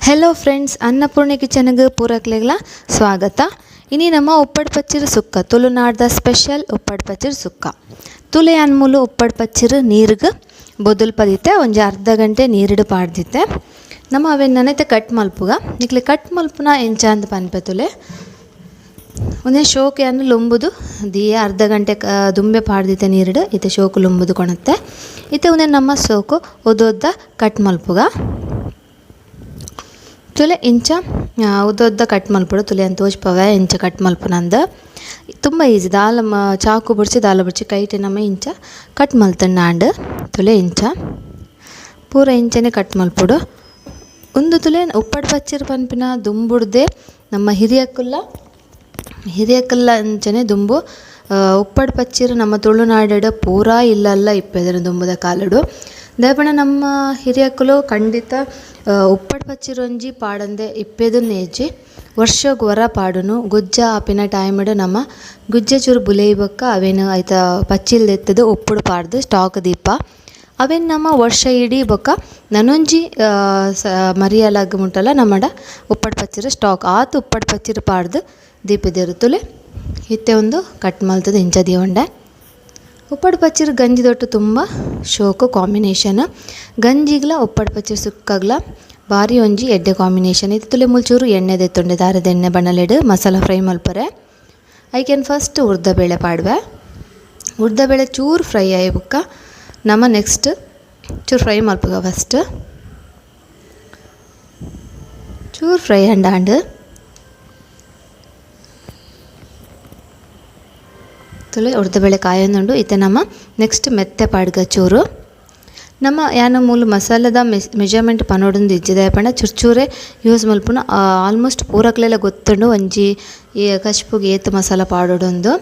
Hello friends, Annapurna ಕಿಚನ್ಗೆ ಪೂರಕ್ಲೆಗ್ಲ ಸ್ವಾಗತ. ಇನಿ ನಮ್ಮ ಉಪ್ಪಡ್ ಪಚ್ಚಿರು ಸುಕ್ಕ, ತುಳುನಾಡ್ದ ಸ್ಪೆಷಲ್ ಉಪ್ಪಡ್ ಪಚ್ಚಿರು ಸುಕ್ಕ. ತುಲೆ ಅನ್ಮೂಲು ಉಪ್ಪಡ್ ಪಚ್ಚಿರು ನೀರಿಗೆ ಬೊದಲ್ ಪದಿತ್ತೆ, ಒಂಜಿ ಅರ್ಧ ಗಂಟೆ ನೀರಿಡು ಪಾಡ್ದಿತ್ತೆ. ನಮ್ಮ ಅವೇನು ನನ್ನೈತೆ ಕಟ್ ಮಲ್ಪುಗ ನಿಕ್ಲೆ ಕಟ್ ಮಲ್ಪುನ ಎಂಚ ಅಂದ್ ಪನ್ಪೆ ತುಲೆ. ಒಂದೇ ಶೋಕೆ ಅನ್ನು ಲುಂಬುದು ದಿಯ ಅರ್ಧ ಗಂಟೆ ದುಂಬೆ ಪಾಡ್ದಿತ್ತೆ ನೀರಿಡು, ಇತ್ತೆ ಶೋಕು ಲುಂಬುದು ಕೊಣತ್ತೆ. ಇತ್ತೆ ಒಂದೇ ನಮ್ಮ ಸೋಕು ಒದ್ದೊದ್ದ ಕಟ್ ಮಲ್ಪುಗ. ತುಲೆ ಇಂಚ ಉದ್ದೊದ್ದ ಕಟ್ ಮಲ್ಪುಡು, ತುಲೆ ಅಂತ ತೋಜ್ಪವೆ ಇಂಚ ಕಟ್ ಮಲ್ಪುನಂದು ತುಂಬ ಈಸಿ. ದಾಲ ಚಾಕು ಬುಡ್ಚಿ ದಾಲ ಬುಡ್ಚಿ ಕೈಟೆ ನಮ್ಮ ಇಂಚ ಕಟ್ ಮಲ್ತಣ್ಣಾಂಡ್. ತುಲೆ ಇಂಚ ಪೂರ ಇಂಚನೆ ಕಟ್ ಮಲ್ಪುಡು. ಒಂದು ತುಲೆ ಉಪ್ಪಡ್ ಪಚ್ಚಿರು ಪನ್ಪಿನ ದುಂಬುಡ್ದೆ ನಮ್ಮ ಹಿರಿಯಕ್ಕುಲ್ಲ ಅಂಚನೆ ದುಂಬು ಉಪ್ಪಡ್ ಪಚ್ಚಿರು ನಮ್ಮ ತುಳುನಾಡು ಪೂರಾ ಇಲ್ಲಲ್ಲ ಇಪ್ಪೆದರ ದುಂಬುದ ಕಾಲಡು. ದಯಪಣ ನಮ್ಮ ಹಿರಿಯಕ್ಕುಲು ಖಂಡಿತ ಉಪ್ಪಡ್ ಪಚ್ಚಿರೊಂಜಿ ಪಾಡಂದೆ ಇಪ್ಪೆದನ್ನೇಜಿ ವರ್ಷಗ್ ವರ ಪಾಡುನು. ಗುಜ್ಜ ಆಪಿನ ಟೈಮ್ಡ್ ನಮ್ಮ ಗುಜ್ಜೆ ಚೂರು ಬುಲೆಯಿ ಬೊಕ್ಕ ಅವೇನು ಐತ ಪಚ್ಚಿಲ್ ಎತ್ತದು ಉಪ್ಪುಡು ಪಾಡ್ದು ಸ್ಟಾಕ್ ದೀಪ ಅವೇನು ನಮ್ಮ ವರ್ಷ ಇಡೀ ಬೊಕ್ಕ ನನೊಂಜಿ ಮರಿಯಲಾಗ್ ಮುಟ್ಟಲ ನಮ್ಮಡ ಉಪ್ಪಡ್ ಪಚ್ಚಿರು ಸ್ಟಾಕ್ ಆತು ಉಪ್ಪಡ್ ಪಚ್ಚಿರು ಪಾಡ್ದು ದೀಪದಿರುತ್ತುಲೆ. ಇತ್ತೆ ಒಂದು ಕಟ್ ಮಲ್ತದ ಇಂಚ ದೀವೊಂಡೆ. ಉಪ್ಪಡ್ ಪಚ್ಚಿರು ಗಂಜಿ ದೊಟ್ಟು ತುಂಬ ಶೋಕು ಕಾಂಬಿನೇಷನ್. ಗಂಜಿಗ್ಲ ಉಪ್ಪಡ್ ಪಚ್ಚಿರು ಸುಕ್ಕಗ್ಲ ಬಾರಿ ಒಂಜಿ ಎಡ್ಡೆ ಕಾಂಬಿನೇಷನ್. ಇತ್ತು ತುಲೆ ಮುಲ್ಚೂರು ಎಣ್ಣೆ ದೆತ್ತೊಂಡೆ, ದಾರದ ಎಣ್ಣೆ ಬಣ್ಣಲೆಡು ಮಸಾಲ ಫ್ರೈ ಮಲ್ಪರೆ. ಐಕೆನ್ ಫಸ್ಟ್ ಉರ್ದ ಬೇಳೆ ಪಾಡುವೆ. ಉರ್ದ ಬೇಳೆ ಚೂರು ಫ್ರೈ ಆಯಿ ಬೊಕ್ಕ ನಮ್ಮ ನೆಕ್ಸ್ಟ್ ಚೂರು ಫ್ರೈ ಮಲ್ಪುಗ. ಫಸ್ಟ್ ಚೂರು ಫ್ರೈ ಅಂಡಾಂಡ್ ತುಲೆ ಉರ್ದ ಬೇಳೆ ಕಾಯೊಂದುಂಡು. ಇತ್ತೆ ನಮ್ಮ ನೆಕ್ಸ್ಟ್ ಮೆತ್ತೆ ಪಾಡ್ಗ ಚೂರು. ನಮ್ಮ ಯಾನ ಮೂಲು ಮಸಾಲದ ಮೆಜರ್ಮೆಂಟ್ ಪನೊಡುಂದು ಇಜ್ಜಿ ಪಂಡ ಚೂರು ಚೂರೇ ಯೂಸ್ ಮಲ್ಪುನ. ಆಲ್ಮೋಸ್ಟ್ ಪೂರಕ್ಲೆಲ ಗೊತ್ತುಂಡು ಒಂಜಿ ಈ ಕಚ್ಪುಗ್ ಏತ್ ಮಸಾಲ ಪಾಡೊಡೊಂದು.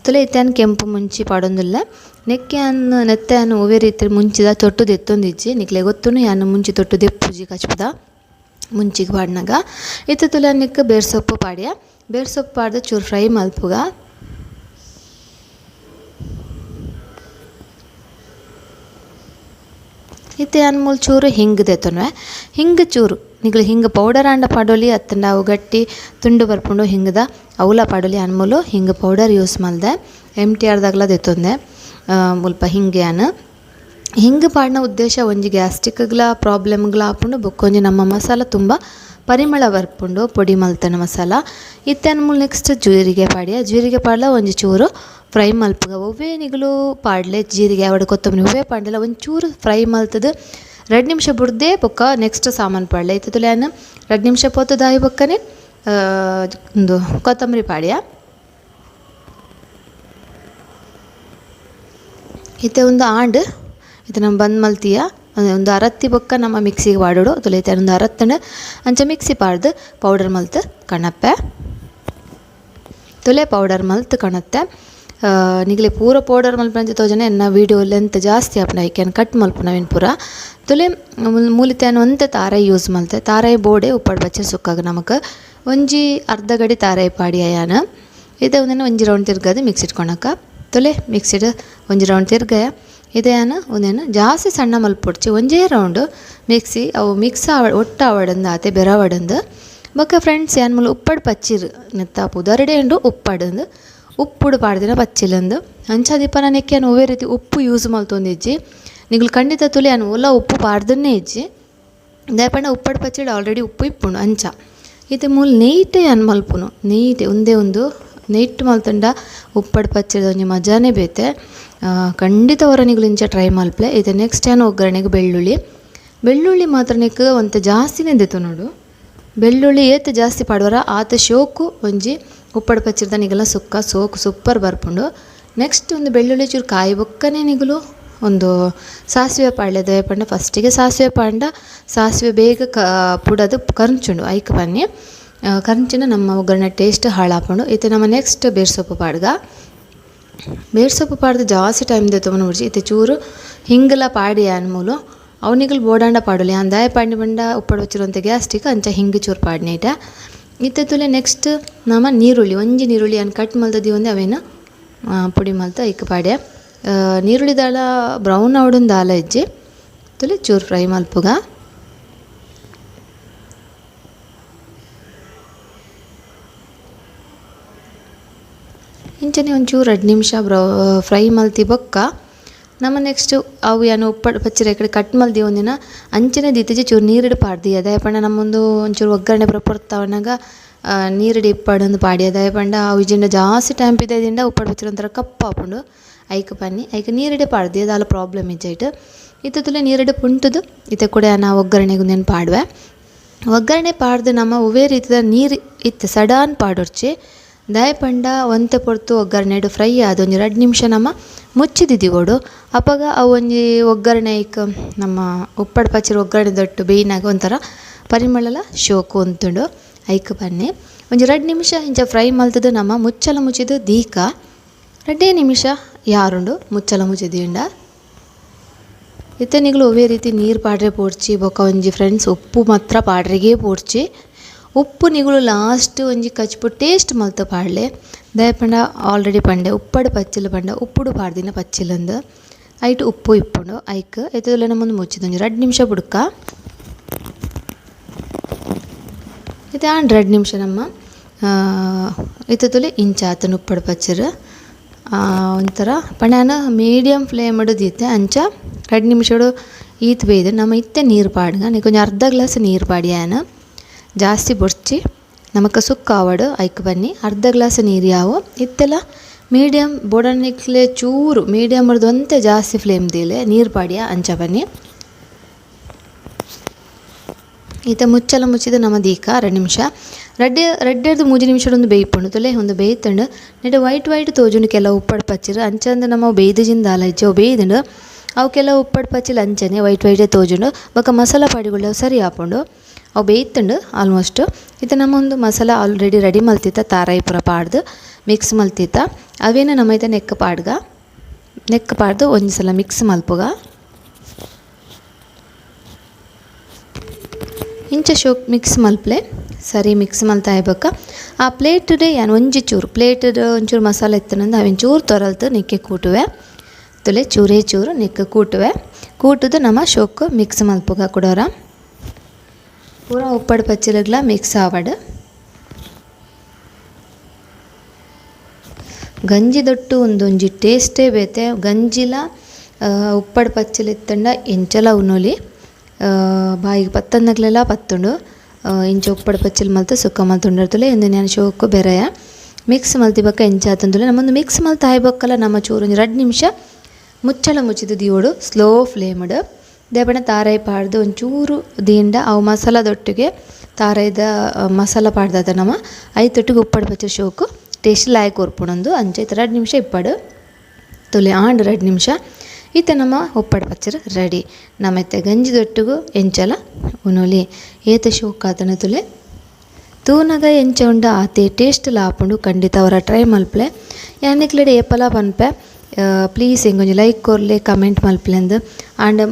ತುಲೆ ಇತ್ತೆ ಯಾನ್ ಕೆಂಪು ಮುಂಚಿ ಪಾಡೊಂದುಲ್ಲೆ. ನೆಕ್ಕೆ ಯಾನ್ ನೆತ್ತೆ ಯಾನ್ ಒವ್ವೇ ರೀತಿ ಮುಂಚಿದ ತೊಟ್ಟು ದೆತ್ತೊಂದಿಜ್ಜಿ. ನಿಕ್ಲೆ ಗೊತ್ತುಂಡು ಯಾನ್ ಮುಂಚಿ ತೊಟ್ಟು ದೆಪ್ಪುಜಿ ಕಚ್ಪುದ ಮುಂಚಿಗೆ ಪಾಡ್ನಗ. ಇತ್ತೆ ತುಲೆ ನಿಕ್ ಬೇರ್ ಸೊಪ್ಪು ಪಾಡ್ಯ. ಬೇರ್ ಸೊಪ್ಪು ಪಾಡ್ದು ಚೂರು ಫ್ರೈ ಮಲ್ಪುಗ. ಇತ್ತೆ ಯಾನ್ ಮೂಲು ಚೂರು ಹಿಂಗ್ ದೆತ್ತೊನುವೆ. ಹಿಂಗ್ ಚೂರು ನಿಕ್ಲೆ ಹಿಂಗ್ ಪೌಡರ್ ಆಂಡ ಪಾಡೊಲಿ ಅತ್ತಂಡ ಅವು ಗಟ್ಟಿ ತುಂಡು ಬರ್ಪುಂಡು ಹಿಂಗ್ದ ಅವುಲ ಪಾಡೊಲಿ. ಯಾನ್ ಮೂಲು ಹಿಂಗ್ ಪೌಡರ್ ಯೂಸ್ ಮಲ್ದೆ M T R ದಾಗ್ಲ ದೆತ್ತೊಂದೆ ಮುಲ್ಪ ಹಿಂಗ್ ಯಾನ್. ಹಿಂಗ್ ಪಾಡ್ನ ಉದ್ದೇಶ ಒಂಜಿ ಗ್ಯಾಸ್ಟ್ರಿಕ್ಗ್ಲ ಪ್ರಾಬ್ಲಮ್ಗ್ಲ ಆಪುಂಡು, ಬೊಕ್ಕೊಂಜಿ ನಮ್ಮ ಮಸಾಲ ತುಂಬ ಪರಿಮಳ ಬರ್ಪುಂಡು ಪೊಡಿ ಮಲ್ತನ ಮಸಾಲ. ಇತ್ತೆ ಯಾನ್ ಮೂಲು ನೆಕ್ಸ್ಟ್ ಜೀರಿಗೆ ಪಾಡ್ಯ. ಜೀರಿಗೆ ಪಾಡ್ಲ ಒಂಜಿ ಚೂರು ಫ್ರೈ ಮಲ್ಪುಗ. ಒವ್ವೇ ನಿಗುಲು ಪಾಡ್ಲೆ ಜೀರಿಗೆ ಆವಡ್ ಕೊತ್ತಂಬರಿ ಒವ್ವೇ ಪಾಡ್ಲೆಲ ಒಂಜಿ ಚೂರು ಫ್ರೈ ಮಲ್ತದು 2 ನಿಮಿಷ ಬುಡ್ದೆ ಬೊಕ್ಕ ನೆಕ್ಸ್ಟ್ ಸಾಮಾನು ಪಾಡ್ಲೆ. ಇತ್ತೆ ತುಲೆ ಯಾನ್ 2 ನಿಮಿಷ ಪೊತ್ತುದಾಯಿ ಬೊಕ್ಕನೆ ಉಂದು ಕೊತ್ತಂಬರಿ ಪಾಡ್ಯ. ಇತ್ತೆ ಒಂದು ಆಂಡ್ ಇತ್ತೆ ನಮ ಬಂದ್ ಮಲ್ತಿಯ ಒಂದು ಅರತ್ತಿ ಬೊಕ್ಕ ನಮ್ಮ ಮಿಕ್ಸಿಗೆ ಪಾಡೊಡು. ತುಲೆ ಇತ್ತೆ ಒಂದು ಅರತ್ತಂಡ ಅಂಚ ಮಿಕ್ಸಿ ಪಾಡ್ದು ಪೌಡರ್ ಮಲ್ತ್ ಕಣಪ್ಪೆ. ತುಲೆ ಪೌಡರ್ ಮಲ್ತ್ ಕಣತ್ತೆ. ನಿಗಲೆ ಪೂರ ಪೌಡರ್ ಮಲ್ಪಂಚ ತೋಜನೆ ಎನ್ನ ವೀಡಿಯೋ ಲೆಂತ್ ಜಾಸ್ತಿ ಆಪುಂಡು, ಐಕೆ ಕಟ್ ಮಲ್ಪುನ ಅವೆನ್ ಪೂರ. ತುಲೆ ಮೂಲಿತೆ ಯಾನ್ ಒಂತೆ ತಾರಾಯಿ ಯೂಸ್ ಮಲ್ತೆ. ತಾರಾಯಿ ಬೋಡೆ ಉಪ್ಪಡ್ ಪಚ್ಚಿರು ಸುಕ್ಕಾಗ ನಮಕ್ ಒಂಜಿ ಅರ್ಧ ಗಡಿ ತಾರಾಯಿ ಪಾಡಿಯ ಯಾನ್. ಇತ್ತೆ ಉಂದೆನ್ ಒಂಜಿ ರೌಂಡ್ ತಿರ್ಗದು ಮಿಕ್ಸಿಡ್ ಕೊಣಕ. ತುಲೆ ಮಿಕ್ಸಿಡ್ ಒಂಜಿ ರೌಂಡ್ ತಿರ್ಗಯ. ಇತ್ತೆ ಯಾನ್ ಉಂದೆನ್ ಜಾಸ್ತಿ ಸಣ್ಣ ಮಲ್ಪೊಡ್ಚಿ, ಒಂಜೇ ರೌಂಡ್ ಮಿಕ್ಸಿ ಅವು ಮಿಕ್ಸ್ ಆವ ಒಟ್ಟು ಆವಡಂದು ಆತೆ ಬೆರವಡಂದು. ಬೊಕ್ಕ ಫ್ರೆಂಡ್ಸ್ ಯಾನ್ ಮೂಲು ಉಪ್ಪಡ್ ಪಚ್ಚಿರು ನೆತ್ತ ಪುದರ್ಡೇ ಉಂಡು ಉಪ್ಪಡಂದು ಉಪ್ಪುಡು ಪಾಡ್ದಿನ ಪಚ್ಚಿಲಂದು. ಅಂಚ ದೀಪ ನೆಕ್ಕೆ ಯಾನ್ ಒವ್ವೇ ರೀತಿ ಉಪ್ಪು ಯೂಸ್ ಮಲ್ತೊಂದಿಜ್ಜಿ. ನಿಗುಲು ಖಂಡಿತ ತುಲೆ ಯಾನ್ ಓಲ ಉಪ್ಪು ಪಾಡ್ದನ್ನೇ ಇಜ್ಜಿ. ದಾಯೆ ಪಂಡ ಉಪ್ಪಡ್ ಪಚ್ಚಿಡ್ ಆಲ್ರೆಡಿ ಉಪ್ಪು ಇಪ್ಪುಂಡು ಅಂಚ. ಇತ್ತೆ ಮೂಲು ನೆಯ್ಟೆ ಯಾನ್ ಮಲ್ಪುನು. ನೆಯ್ಟೆ ಉಂದೇ ಉಂದು ನೆಯ್ಟ್ ಮಲ್ತಂಡ ಉಪ್ಪಡ್ ಪಚ್ಚಿದ ಒಂಜಿ ಮಜಾನೇ ಬೇತೆ. ಖಂಡಿತ ಒರ ನಿಗುಲು ಇಂಚ ಟ್ರೈ ಮಲ್ಪಲೆ. ಇತ್ತೆ ನೆಕ್ಸ್ಟ್ ಯಾನ್ ಒಗ್ಗರಣೆಗೆ ಬೆಳ್ಳುಳ್ಳಿ. ಬೆಳ್ಳುಳ್ಳಿ ಮಾತ್ರ ನೆಕ್ ಒಂತೆ ಜಾಸ್ತಿನೇ ದೆತ್ತೊನೊಡು. ಬೆಳ್ಳುಳ್ಳಿ ಏತ್ ಜಾಸ್ತಿ ಪಾಡುವರ ಆತ ಶೋಕು ಒಂಜಿ ಉಪ್ಪಡ್ ಪಚ್ಚಿರ್ದ ನಿಗಲ ಸುಕ್ಕ ಸೋಕು ಸೂಪರ್ ಬರ್ಪುಂಡು. ನೆಕ್ಸ್ಟ್ ಒಂದು ಬೆಳ್ಳುಳ್ಳಿ ಚೂರು ಕಾಯಿ ಬೊಕ್ಕನೆ ನಿಗುಲು ಒಂದು ಸಾಸಿವೆ ಪಾಡ್ಲೆ. ದಾಯೆ ಪಂಡ ಫಸ್ಟಿಗೆ ಸಾಸಿವೆ ಪಾಂಡ ಸಾಸಿವೆ ಬೇಗ ಪುಡದು ಕರ್ಂಚುಂಡು ಐಕ್ ಬನ್ನಿ ಕರ್ಂಚಿನ ನಮ್ಮ ಒಗ್ಗರಣೆ ಟೇಸ್ಟ್ ಹಾಳಾಪುಂಡು. ಇತ್ತೆ ನಮ್ಮ ನೆಕ್ಸ್ಟ್ ಬೇರ್ ಸೊಪ್ಪು ಪಾಡ್ಗ. ಬೇರ್ ಸೊಪ್ಪು ಪಾಡ್ದು ಜಾಸ್ತಿ ಟೈಮ್ ದೆತ್ತೊಂದು ಬುಡ್ಚಿ. ಇತ್ತೆ ಚೂರು ಹಿಂಗಲ ಪಾಡಿ ಯಾನ್ ಮೂಲು ಅವು ನಿಗುಲು ಬೋಡಾಂಡ ಪಾಡೊಲಿ. ಯಾನ್ ದಾಯೆ ಪಾಡ್ನಿ ಪಂಡ ಉಪ್ಪಡ್ ಪಚ್ಚಿರು ಗ್ಯಾಸ್ಟಿಕ್ ಅಂಚ ಹಿಂಗ್ ಚೂರು ಪಾಡ್ನೆ ಇಟ. ಇತ್ತೆ ತುಲೆ ನೆಕ್ಸ್ಟ್ ನಮ ನೀರುಳ್ಳಿ ಒಂಜಿ ನೀರುಳ್ಳಿ ಯಾನ್ ಕಟ್ ಮಲ್ತ್ ದೀವೊಂದೆ ಅವೇನು ಪೊಡಿ ಮಲ್ತ್ ಐಕ್ ಪಾಡ್ಯ. ನೀರುಳ್ಳಿ ದಾಲ ಬ್ರೌನ್ ಆವೊಡುಂದು ದಾಲ ಇಜ್ಜಿ. ತುಲೆ ಚೂರು ಫ್ರೈ ಮಲ್ಪುಗ. ಇಂಚನೆ ಒಂಚೂರು 2 ನಿಮಿಷ ಫ್ರೈ ಮಲ್ತಿ ಬೊಕ್ಕ ನಮ್ಮ ನೆಕ್ಸ್ಟ್ ಅವು ಯಾನು ಉಪ್ಪಡ್ ಪಚ್ಚಿರ ಕಡೆ ಕಟ್ ಮಲ್ದಿ ಒಂದಿನ ಅಂಚನೆ ದೀತಿಜಿ ಚೂರು ನೀರಿಡು ಪಾಡ್ದಿ ದಾಯೆ ಪಂಡ ನಮ್ಮೊಂದು ಒಂಚೂರು ಒಗ್ಗರಣೆ ಪೂರ ಪೊರ್ತಾವನಾಗ ನೀರಿಡು ಇಪ್ಪಡೊಂದು ಪಾಡಿ ದಾಯೆ ಪಂಡ ಅವು ಇಜ್ಜಿಂಡ ಜಾಸ್ತಿ ಟೈಮ್ ಪಿದಾಯ್ದಿಂಡ ಉಪ್ಪಡ್ ಪಚ್ಚಿರ ಒಂಥರ ಕಪ್ಪಾಪುಂಡು ಐಕ್ ಪನ್ನಿ ಐಕ್ ನೀರಿಡೆ ಪಾಡ್ದಿ ದಾಲ ಪ್ರಾಬ್ಲಮ್ ಇಜ್ಜೈಟ್ ಇತ್ತುಲೆ ನೀರಿಡು ಪುಂಟುದು ಇತ್ತೆ ಕೂಡ ನಾ ಒಗ್ಗರಣೆಗೆ ಉಂದೆನ್ ಪಾಡುವೆ ಒಗ್ಗರಣೆ ಪಾಡ್ದು ನಮ್ಮ ಒವ್ವೇ ರೀತಿದ ನೀರು ಇತ್ತೆ ಸಡನ್ ಪಾಡೊರ್ಚಿ ದಾಯೆ ಪಂಡ ಒಂತೆ ಪೊರ್ತು ಒಗ್ಗರಣೆಡ್ ಫ್ರೈ ಆದ್ ಒಂಜಿ 2 ನಿಮಿಷ ನಮ ಮುಚ್ಚಿದಿದಿವೊಡು ಅಪಗ ಅವು ಒಂಜಿ ಒಗ್ಗರಣೆ ಐಕ್ ನಮ್ಮ ಉಪ್ಪಡ್ ಪಚ್ಚಿರ ಒಗ್ಗರಣೆ ದೊಟ್ಟು ಬೇಯ್ನಾಗ ಒಂಥರ ಪರಿಮಳಲ ಶೋಕು ಉಂತುಂಡು ಐಕ್ ಬನ್ನಿ ಒಂಜಿ 2 ನಿಮಿಷ ಇಂಚ ಫ್ರೈ ಮಲ್ತುದು ನಮ್ಮ ಮುಚ್ಚಲ ಮುಚ್ಚಿದು ದೀಕ 2 ನಿಮಿಷ ಯಾರುಂಡು ಮುಚ್ಚಲ ಮುಚ್ಚಿದೀಂಡ ಇತ್ತೆ ನಿಗುಲು ಒವ್ವೇ ರೀತಿ ನೀರು ಪಾಡ್ರೆ ಪೋಡ್ಚಿ ಬೊಕ ಒಂಜಿ ಫ್ರೆಂಡ್ಸ್ ಉಪ್ಪು ಮಾತ್ರ ಪಾಡ್ರೆಗೆ ಪೋಡ್ಚಿ ಉಪ್ಪು ನಿಗುಲು ಲಾಸ್ಟ್ ಒಂಜಿ ಕಚ್ಪು ಟೇಸ್ಟ್ ಮಲ್ತ ಪಾಡ್ಲೆ ದಾಯೆ ಪಂಡ ಆಲ್ರೆಡಿ ಪಂಡೆ ಉಪ್ಪಡ್ ಪಚ್ಚಿಲು ಪಂಡ ಉಪ್ಪುಡು ಪಾಡ್ದಿನ ಪಚ್ಚಿಲಂದು ಐಟ್ ಉಪ್ಪು ಇಪ್ಪುಂಡು ಐಕ್ ಇತ್ತುಲ ನಮ್ಮೊಂದು ಮುಚ್ಚಿದ ಒಂಜಿ 2 ನಿಮಿಷ ಬುಡ್ಕ ಇತ್ತೆ ಆಂಡ್ 2 ನಿಮಿಷ ನಮ್ಮ ಇತ್ತುಲೆ ಇಂಚ ಆತನ ಉಪ್ಪಡ್ ಪಚ್ಚಿರು ಒಂಥರ ಪಂಡ ಮೀಡಿಯಮ್ ಫ್ಲೇಮ್ ದೀತೆ ಅಂಚ 2 ನಿಮಿಷಡು ಈತ್ ಬೇಯ್ದು ನಮ್ಮ ಇತ್ತೆ ನೀರು ಪಾಡ್ಗ ನೀ ಅರ್ಧ ಗ್ಲಾಸ್ ನೀರು ಪಾಡಿಯಾನ ಜಾಸ್ತಿ ಬೊಡ್ಚಿ ನಮಕ್ ಸುಕ್ಕ ಆವಡು ಐಕ್ ಬನ್ನಿ ಅರ್ಧ ಗ್ಲಾಸ್ ನೀರು ಯಾವು ಇತ್ತೆಲ್ಲ ಮೀಡಿಯಮ್ ಬೋಡನಿಕ್ಲೆ ಚೂರು ಮೀಡಿಯಮ್ ಒಂತೆ ಜಾಸ್ತಿ ಫ್ಲೇಮ್ ದೀಲೆ ನೀರು ಪಾಡಿಯ ಅಂಚ ಬನ್ನಿ ಈತ ಮುಚ್ಚಲ ಮುಚ್ಚಿದ ನಮ್ಮ ದೀಕ 2 ನಿಮಿಷ ರಡ್ಡೆರ್ದು 3 ನಿಮಿಷ ಒಂದು ಬೇಯ್ಪುಂಡು ತುಲೆ ಒಂದು ಬೇಯ್ತುಂಡು ನೆಟ ವೈಟ್ ವೈಟ್ ತೋಜುಂಡು ಕೆಲವು ಉಪ್ಪಡ್ ಪಚ್ಚಿರು ಅಂಚಂದು ನಮ್ಮ ಬೇಯ್ದು ದಾಲ ಇಜ್ಜಿ ಅವು ಬೇಯ್ದುಂಡು ಅವು ಕೆಲವು ಉಪ್ಪಡ್ ಪಚ್ಚಿಲು ಅಂಚನೆ ವೈಟ್ ವೈಟೇ ತೋಜುಂಡು ಬೊಕ ಮಸಾಲ ಪಾಡಿಗಳು ಸರಿ ಆಪುಂಡು ಅವು ಬೇಯ್ತುಂಡು ಆಲ್ಮೋಸ್ಟ್ ಇತ್ತೆ ನಮ್ಮ ಒಂದು ಮಸಾಲ ಆಲ್ರೆಡಿ ರೆಡಿ ಮಲ್ತಿತ್ತ ತಾರಾಯಿ ಪೂರ ಪಾಡ್ದು ಮಿಕ್ಸ್ ಮಲ್ತಿತ್ತ ಅವೇನ ನಮ್ಮ ಇತ್ತೆ ನೆಕ್ ಪಾಡ್ಗ ನೆಕ್ ಪಾಡ್ದು ಒಂಜಿ ಸಲ ಮಿಕ್ಸ್ ಮಲ್ಪುಗ ಇಂಚ ಶೋಕ್ ಮಿಕ್ಸ್ ಮಲ್ಪಲೆ ಸರಿ ಮಿಕ್ಸ್ ಮಲ್ತಾಯ ಬೊಕ್ಕ ಆ ಪ್ಲೇಟ್ ಯಾನ್ ಒಂಜಿ ಚೂರು ಪ್ಲೇಟ್ ಒಂಚೂರು ಮಸಾಲೆ ಇತ್ತನಂದು ಅವಿನ ಚೂರು ತೊರಲ್ತು ನೆಕ್ಕೆ ಕೂಟುವೆ ತುಲೆ ಚೂರೇ ಚೂರು ನೆಕ್ಕೆ ಕೂಟುವೆ ಕೂಟುದು ನಮ್ಮ ಶೋಕ್ ಮಿಕ್ಸ್ ಮಲ್ಪುಗ ಕೊಡೋರ ಪೂರ ಉಪ್ಪಡ್ ಪಚ್ಚಿಲಗ್ಲ ಮಿಕ್ಸ್ ಆವಡ್ ಗಂಜಿ ದೊಟ್ಟು ಒಂದೊಂಜಿ ಟೇಸ್ಟೇ ಬೇತೆ ಗಂಜಿಲ ಉಪ್ಪಡ್ ಪಚ್ಚಿಲ ಇತ್ತಂಡ ಎಂಚಲ ಉನೊಲಿ ಬಾಯಿಗೆ ಪತ್ತಂದಗ್ಲೆಲ್ಲ ಪತ್ತುಂಡು ಇಂಚ ಉಪ್ಪಡ್ ಪಚ್ಚಿಲ್ ಮಲ್ತು ಸುಕ್ಕ ಮಲ್ತುಂಡರ್ತುಲೆ ಇಂದು ನಾನು ಶೋಕು ಬೆರೆಯ ಮಿಕ್ಸ್ ಮಲ್ತಿ ಬೊಕ್ಕ ಎಂಚ ಆತಂದುಲೆ ನಮ್ಮೊಂದು ಮಿಕ್ಸ್ ಮಲ್ತ ಆಯ್ ಬೊಕ್ಕಲ ನಮ್ಮ ಚೂರು ಒಂಜಿ 2 ನಿಮಿಷ ಮುಚ್ಚಳ ಮುಚ್ಚಿದ ದೀವೊಡು ಸ್ಲೋ ಫ್ಲೇಮ್ಡ್ ದೇಪಣ ತಾರಾಯಿ ಪಾಡ್ದು ಒಂಚೂರು ದೀಂಡ ಅವು ಮಸಾಲದೊಟ್ಟಿಗೆ ತಾರಾಯ್ದ ಮಸಾಲ ಪಾಡ್ದದ ನಮ್ಮ ಐತೊಟ್ಟಿಗೆ ಉಪ್ಪಡ್ ಪಚ್ಚ ಶೋಕು ಟೇಸ್ಟ್ ಲಾಯಕ್ ಕೊರ್ಪುಂಡೊಂದು ಅಂಚ ಇತ್ತೆ 2 ನಿಮಿಷ ಇಪ್ಪಡು ತುಲೆ ಆಂಡ್ 2 ನಿಮಿಷ ಇತ್ತೆ ನಮ್ಮ ಉಪ್ಪಡ್ ಪಚ್ಚರು ರೆಡಿ ನಮ್ಮ ಇತ್ತೆ ಗಂಜಿದೊಟ್ಟಿಗೂ ಎಂಚಲ ಉನೊಲಿ ಏತ ಶೋಕ್ ಆತನ ತುಲೆ ತೂನಗ ಎಂಚ ಉಂಡ ಆತೆ ಟೇಸ್ಟ್ ಆಪುಂಡು ಖಂಡಿತ ಅವರ ಟ್ರೈ ಮಲ್ಪಲೆ ಯಾನಿಕ್ಲೆಡೆ ಏಪಲ ಪನ್ಪೆ ಪ್ಲೀಸ್ ಎಂಕೊಂಜಿ ಲೈಕ್ ಕೊರ್ಲೆ ಕಮೆಂಟ್ ಮಲ್ಪಲೆಂದು ಆ್ಯಂಡ್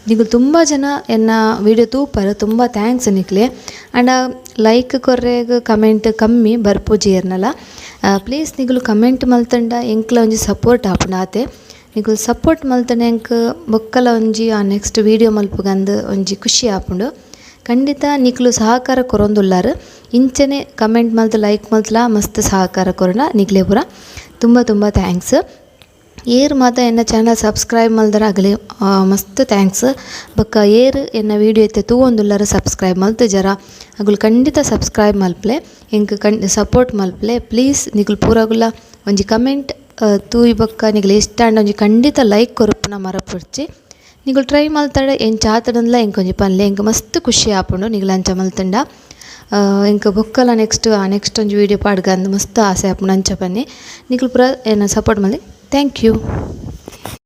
ನಿಗುಲು ತುಂಬ ಜನ ಎನ್ನ ವೀಡಿಯೋ ತೂಪರ್ ತುಂಬ thanks ನಿಕ್ಲೆ and like ಕೊರ್ರೆಗ್ comment ಕಮ್ಮಿ ಬರ್ಪುಜಿ ಏರ್ನಲ ಪ್ಲೀಸ್ ನಿಗುಲು ಕಮೆಂಟ್ ಮಲ್ತಂಡ ಎಂಕ್ಲ ಒಂಜಿ ಸಪೋರ್ಟ್ ಆಪುಂಡು ಆತೆ ನಿಗುಲು ಸಪೋರ್ಟ್ ಮಲ್ತಂಡ ಎಂಕ್ ಬೊಕ್ಕಲ ಒಂಜಿ ಆ ನೆಕ್ಸ್ಟ್ ವೀಡಿಯೋ ಮಲ್ಪುಗಂದು ಒಂಜಿ ಖುಷಿ ಆಪುಂಡು ಖಂಡಿತ ನಿಕ್ಲು ಸಹಕಾರ ಕೊರೊಂದುಲ್ಲಾರ್ ಇಂಚನೆ ಕಮೆಂಟ್ ಮಲ್ತ್ ಲೈಕ್ ಮಲ್ತಲ ಮಸ್ತ್ ಸಹಕಾರ ಕೊರಣ ನಿಕ್ಲೆ ಪೂರ ತುಂಬ ತುಂಬ thanks ಏರ್ ಮಾತ ಎನ್ನ ಚಾನಲ್ ಸಬ್ಸ್ಕ್ರೈಬ್ ಮಲ್ದರ ಅಗಲೆ ಮಸ್ತ್ thanks ಬೊಕ್ಕ ಏರ್ ಎನ್ನ ವೀಡಿಯೋ ಇತ್ತೆ ತೂವೊಂದುಲ್ಲಾರ್ ಸಬ್ಸ್ಕ್ರೈಬ್ ಮಲ್ತ್ ಜರ ಅಗುಲು ಖಂಡಿತ ಸಬ್ಸ್ಕ್ರೈಬ್ ಮಲ್ಪಲೆ ಎಂಕ್ ಸಪೋರ್ಟ್ ಮಲ್ಪಲೆ ಪ್ಲೀಸ್ ನಿಗುಲು ಪೂರಗುಲ ಒಂಜಿ ಕಮೆಂಟ್ ತೂಯಿ ಬೊಕ್ಕ ನಿಗುಲು ಇಷ್ಟ ಆಂಡ ಒಂಜಿ ಖಂಡಿತ ಲೈಕ್ ಕೊರ್ಪುನ ಮರಪೊಡ್ಚಿ ನಿಗುಲು ಟ್ರೈ ಮಲ್ತಡ ಎಂಚ ಆತಡಂದ್ಲ ಎಂಕ್ ಒಂಜಿ ಪನ್ಲೆ ಎಂಕ್ ಮಸ್ತ್ ಖುಷಿ ಆಪುಂಡು ನಿಗುಲು ಅಂಚ ಮಲ್ತಂಡ ಎಂಕ್ ಬೊಕ್ಕಲ ನೆಕ್ಸ್ಟ್ ನೆಕ್ಸ್ಟ್ ಒಂಜಿ ವೀಡಿಯೋ ಪಾಡ್ಗಂದು ಮಸ್ತ್ ಆಸೆ ಆಪುಂಡು ಅಂಚ ಪನ್ನಿ ನಿಗುಲು ಪೂರ ಎನ್ನ ಸಪೋರ್ಟ್ ಮಲ್ದಿ. Thank you.